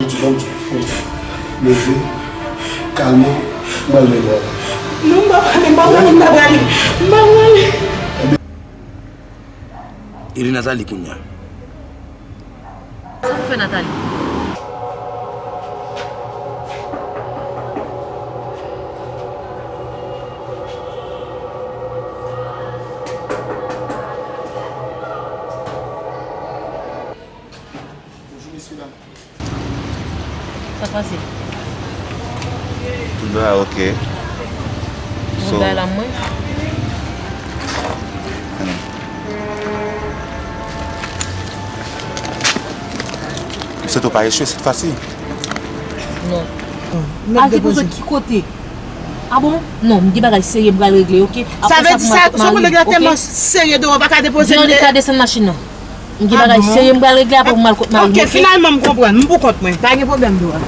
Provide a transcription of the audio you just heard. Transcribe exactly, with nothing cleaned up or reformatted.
Bon, bon, bon. Leve, kalme, m pral mennen w. Non, m pa prale, m pa prale, m pa prale. M pa prale. E li Nathalie kounye a. Sa pou fè Nathalie? Bonjou, mesye dam. Sa k pase? Tout bagay ok. Tout bagay la mwen. M swete w pa echwe sèt fwa si. Non. Al depoze ki kote? A bon? Non, m gen bagay serye m pral regle, ok? Sa vle di sa, sa pou nèg la tèlman serye devan, pa ka depoze. Veronica, desann machin nan. M gen bagay serye m pral regle, apre pou m al kot mari m, ok? Finalman, m konprann. M pou kont mwen. Pa gen pwoblèm, Dora.